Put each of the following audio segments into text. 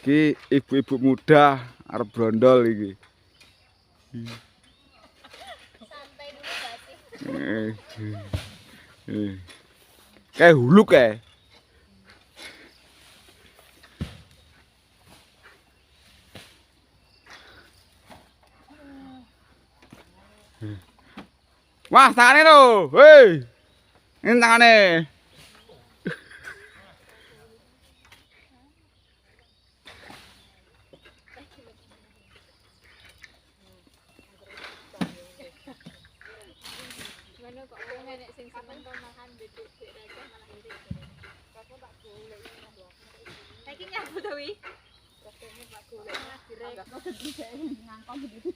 Iki ibu-ibu muda arep brondol iki. Santai dulu gak sih? Kayak huluk kayak. Wah, tangane lho. Hei. Ini tangane. Mana kok wong enek sing seneng to makan bedhek aja malah iri. Aku tak golek. Saiki nyabu to wi? Tak golek direk. Ngangkong gitu.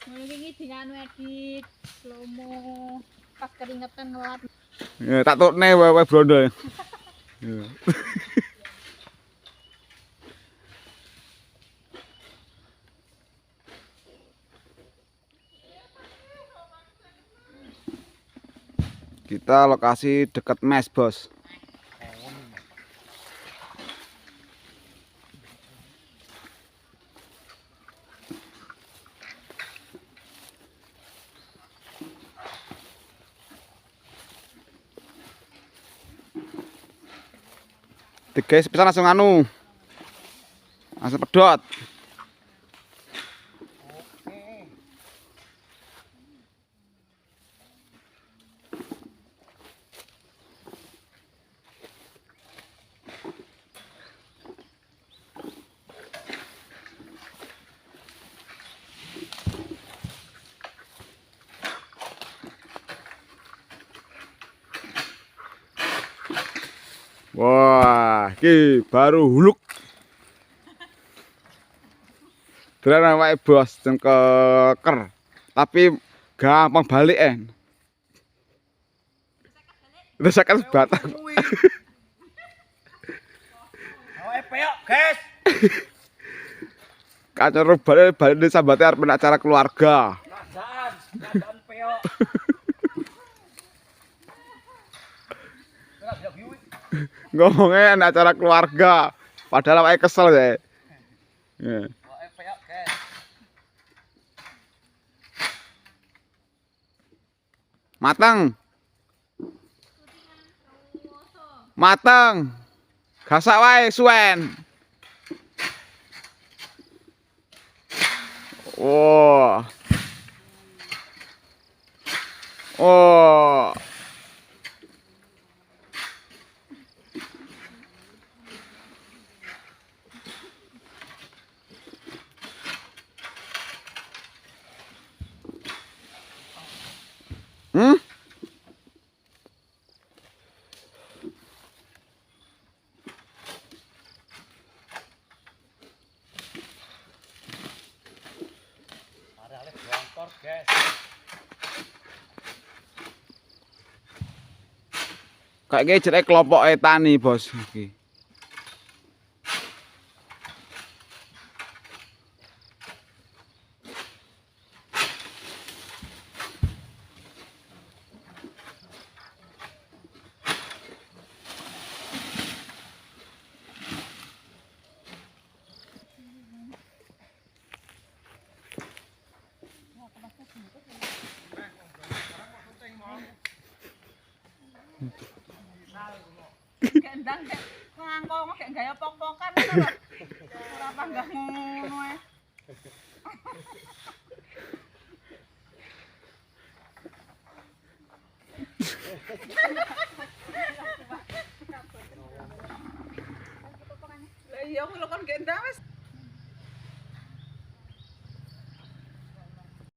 Ngono iki dinganu edit slow-mo pas keringetan ngelap. Ya, tak tukne wae brondol. Ya. Kita lokasi dekat mes, Bos. Tiga sepisan langsung anu. Langsung pedot. Wah, iki baru huluk. Dolan awake bos cengkeker. Tapi gampang balik en. Wis 50 batang. Awake peyok, guys. Kacar balik balik di sambate arep acara keluarga. Kerajaan peyok. Ngomongnya anak acara keluarga, padahal awake kesel ya. Ya. Mateng. Mateng. Gasak wae suwen. Wah. Oh. Kayaknya jelek kelompok tani bos iki. Gendang kayak ngangkong kayak gaya pok-pokan ngono lho. Ora panggah ngono ae. Lah iya aku lho kon gendang wis.